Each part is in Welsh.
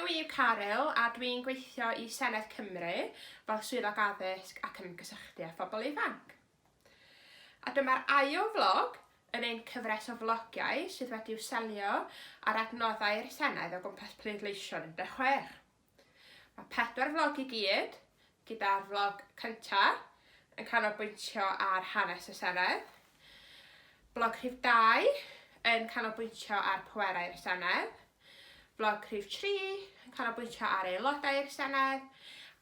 Fy enw i yw Caryl a dwi'n gweithio i Senedd Cymru fel Swyddog Addysg ac Ymgysylltu â Phobl Ifanc. A dyma'r ail flog yn ein cyfres o flogiau sydd wedi'w selio ar adnoddau'r Senedd o gwmpas pleidleisio'n 16. Mae pedwar flog i gyd, gyda'r flog cyntaf yn canolbwyntio ar hanes y Senedd, blog rhif 2 yn canolbwyntio ar pwerau'r Senedd, Vlog rhif 3 yn canolbwyntio ar aelodau'r Senedd,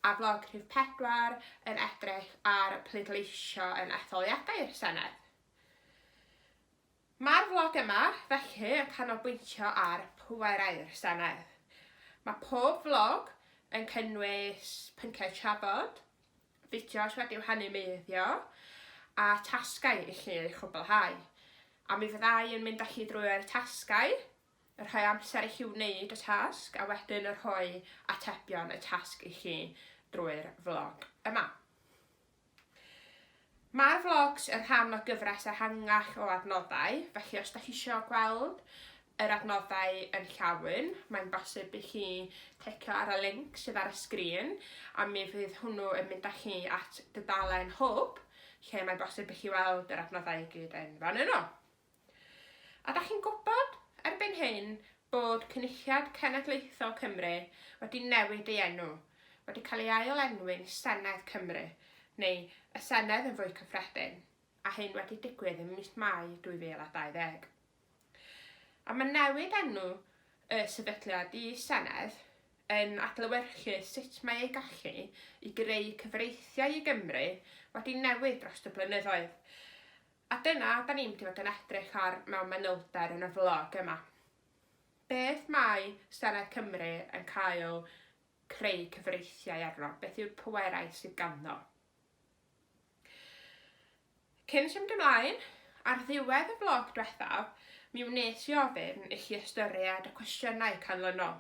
a vlog rhif 4 yn edrych ar pleidleisio yn etholiadau'r Senedd. Mae'r vlog yma, felly, yn canolbwyntio ar pwerau'r Senedd. Mae pob vlog yn cynnwys pynciau trafod, fideos wedi'u hanimeiddio, a tasgau i chi eu chwblhau. A mi fyddai yn mynd â chi drwy'r tasgau, y rhoi amser i chi wneud y tasg a wedyn y rhoi atebion y tasg i chi drwy'r vlog yma. Mae'r vlogs yn rhan o gyfres ehangach o adnoddau, felly os da chi eisiau gweld yr adnoddau yn llawn, mae'n bosib i chi clicio ar y link sydd ar y sgrin a mi fydd hwnnw yn mynd â chi at dudalen Hwb lle mae'n bosib i chi weld yr adnoddau i gyd yn fan yno. A dach chi'n gwybod erbyn hyn bod Cynulliad Cenedlaethol Cymru wedi newid ei enw, wedi cael ei ail-enwi'n Senedd Cymru, neu y Senedd yn fwy cyffredin, a hyn wedi digwydd ym mis Mai 2020. A mae newid enw y sefydliad i Senedd yn adlewyrchu sut mae ei gallu i greu cyfreithiau i Gymru wedi newid dros y blynyddoedd, A dyna da ni'n mynd i fod yn edrych ar mewn manylder yn y vlog yma. Beth mae Senedd Cymru yn cael creu cyfreithiau arno? Beth yw'r pwerau sydd ganddo? Cyn symud ymlaen, ar ddiwedd y vlog diwethaf, mi wnes i ofyn i chi ystyried y cwestiynau canlynol.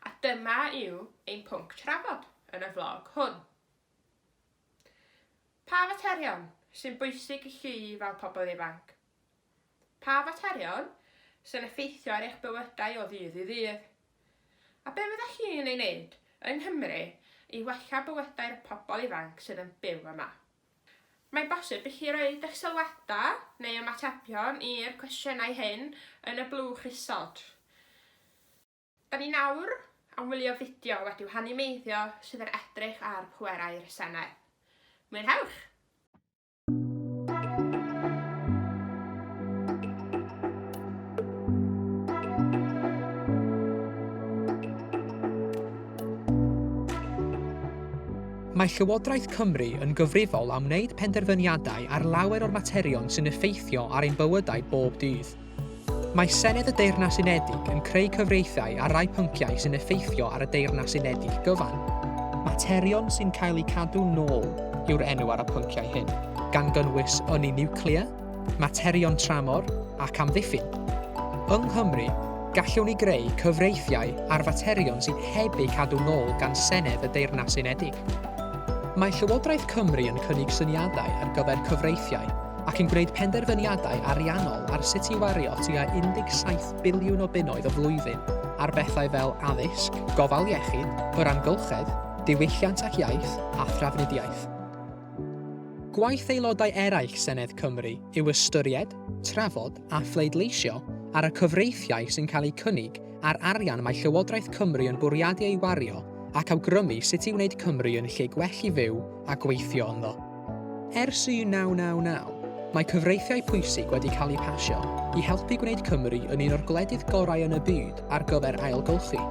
A dyma yw ein pwnc trafod yn y vlog hwn. Pa faterion sy'n bwysig i chi fel pobl ifanc? Pa faterion sy'n effeithio ar eich bywydau o ddydd i ddydd? A be fyddech chi'n ei wneud yng Nghymru i wella bywydau'r pobl ifanc sydd yn byw yma? Mae'n bosib i chi roid eich sylwadau neu ymatebion i'r cwestiynau hyn yn y blwch isod. Da ni nawr am wylio fideo wedi'w hanimeiddio sydd yn edrych ar pwerau'r Senedd. Mwynhewch! Mae Llywodraeth Cymru yn gyfrifol am wneud penderfyniadau ar lawer o'r materion sy'n effeithio ar ein bywydau bob dydd. Mae Senedd y Deyrnas Unedig yn creu cyfreithiau ar rai pynciau sy'n effeithio ar y Deyrnas Unedig gyfan. Materion sy'n cael eu cadw nôl yw'r enw ar y pynciau hyn, gan gynnwys ynni niwclear, materion tramor ac amddiffyn. Yng Nghymru, gallwn ni greu cyfreithiau ar faterion sydd heb eu cadw nôl gan Senedd y Deyrnas Unedig. Mae Llywodraeth Cymru yn cynnig syniadau ar gyfer cyfreithiau ac yn gwneud penderfyniadau ariannol ar sut i wario tua 17 biliwn o bunnoedd y flwyddyn ar bethau fel addysg, gofal iechyd, yr amgylchedd, diwylliant ac iaith, a thrafnidiaeth. Gwaith aelodau eraill Senedd Cymru yw ystyried, trafod a phleidleisio ar y cyfreithiau sy'n cael eu cynnig a'r arian mae Llywodraeth Cymru yn bwriadu ei wario ac awgrymu sut i wneud Cymru yn lle gwell i fyw a gweithio ynddo. Ers 1999, mae cyfreithiau pwysig wedi cael eu pasio i helpu gwneud Cymru yn un o'r gwledydd gorau yn y byd ar gyfer ailgylchu,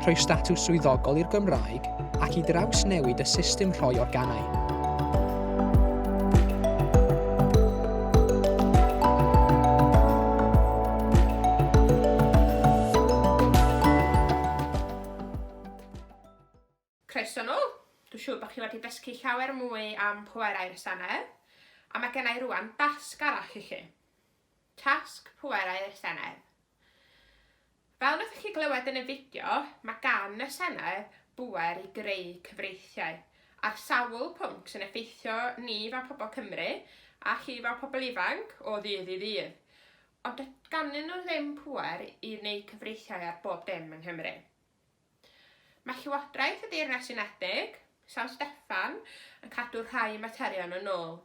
rhoi statws swyddogol i'r Gymraeg ac i drawsnewid y system rhoi organau. Croeso nôl! Dwi'n siŵr bod chi wedi dysgu llawer mwy am pwerau'r Senedd, a mae gennau rwan dasg arall i chi. Tasg pwerau'r Senedd. Fel wnaethoch chi glywed yn y fideo, mae gan y Senedd bŵer i greu cyfreithiau ar sawl pwnc sy'n effeithio ni fel pobl Cymru a chi fel pobl ifanc o ddydd i ddydd. Ond does ganddyn nhw ddim pŵer i wneud cyfreithiau ar bob dim yng Nghymru. Mae Llywodraeth y Deyrnas Unedig, San Steffan, yn cadw rhai materion yn ôl,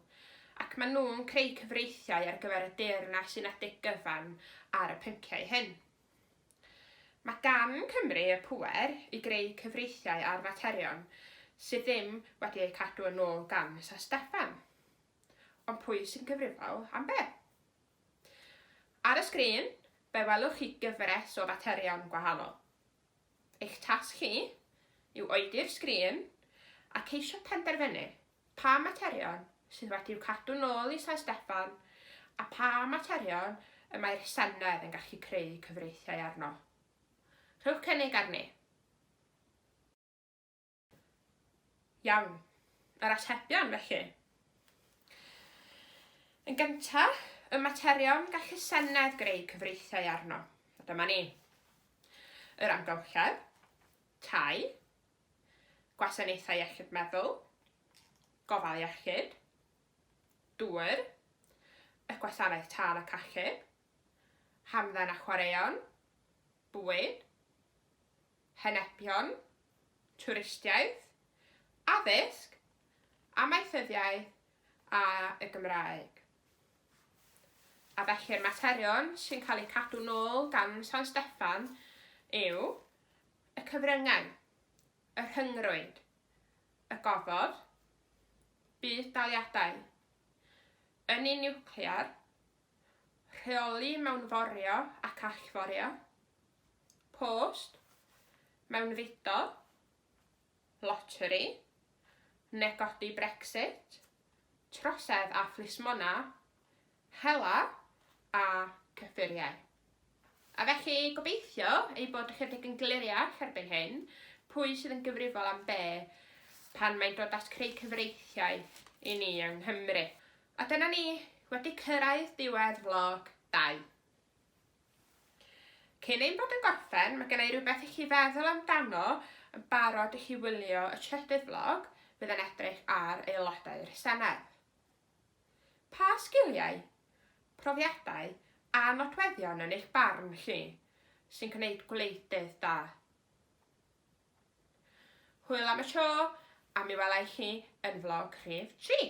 ac maen nhw'n creu cyfreithiau ar gyfer y Deyrnas Unedig gyfan ar y pynciau hyn. Mae gan Cymru y pŵer i greu cyfreithiau ar faterion sydd ddim wedi eu cadw yn ôl gan San Steffan. Ond pwy sy'n gyfrifol am be? Ar y sgrin, fe welwch chi gyfres o faterion gwahanol. Eich tasg chi yw oedi'r sgrin a ceisio penderfynu pa materion sydd wedi'u cadw nôl i San Steffan a pha materion y mae'r Senedd yn gallu creu cyfreithiau arno. Rhowch cynnig arni. Iawn. Yr atebion, felly. Yn gyntaf, y materion gall y Senedd greu cyfreithiau arno. A dyma ni. Yr amgylchedd, tai, gwasanaethau iechyd meddwl, gofal iechyd, dŵr, y gwasanaeth tân ac achub, hamdden a chwaraeon, bwyd, henebion, twristiaeth, addysg, amaethyddiaeth a y Gymraeg. A felly'r materion sy'n cael eu cadw nôl gan San Steffan yw y cyfryngau, y rhyngrwyd, y gofod, budd-daliadau, ynni niwclear, rheoli mewnforio ac allforio, post, mewnfudo, loteri, negodi Brexit, trosedd a phlismona, hela a cyffuriau. A felly gobeithio ei bod ychydig yn gliriach erbyn hyn pwy sydd yn gyfrifol am be pan mae'n dod at creu cyfreithiau i ni yng Nghymru. A dyna ni, wedi cyrraedd diwedd vlog 2. Cyn ein bod yn gorffen, mae gen i rywbeth i chi feddwl amdano yn barod i chi wylio y trydydd vlog fydd yn edrych ar aelodau'r Senedd. Pa sgiliau, profiadau a nodweddion yn eich barn chi sy'n gwneud gwleidydd da? Hwyl am y tro, a mi wela i chi yn vlog rhif 3.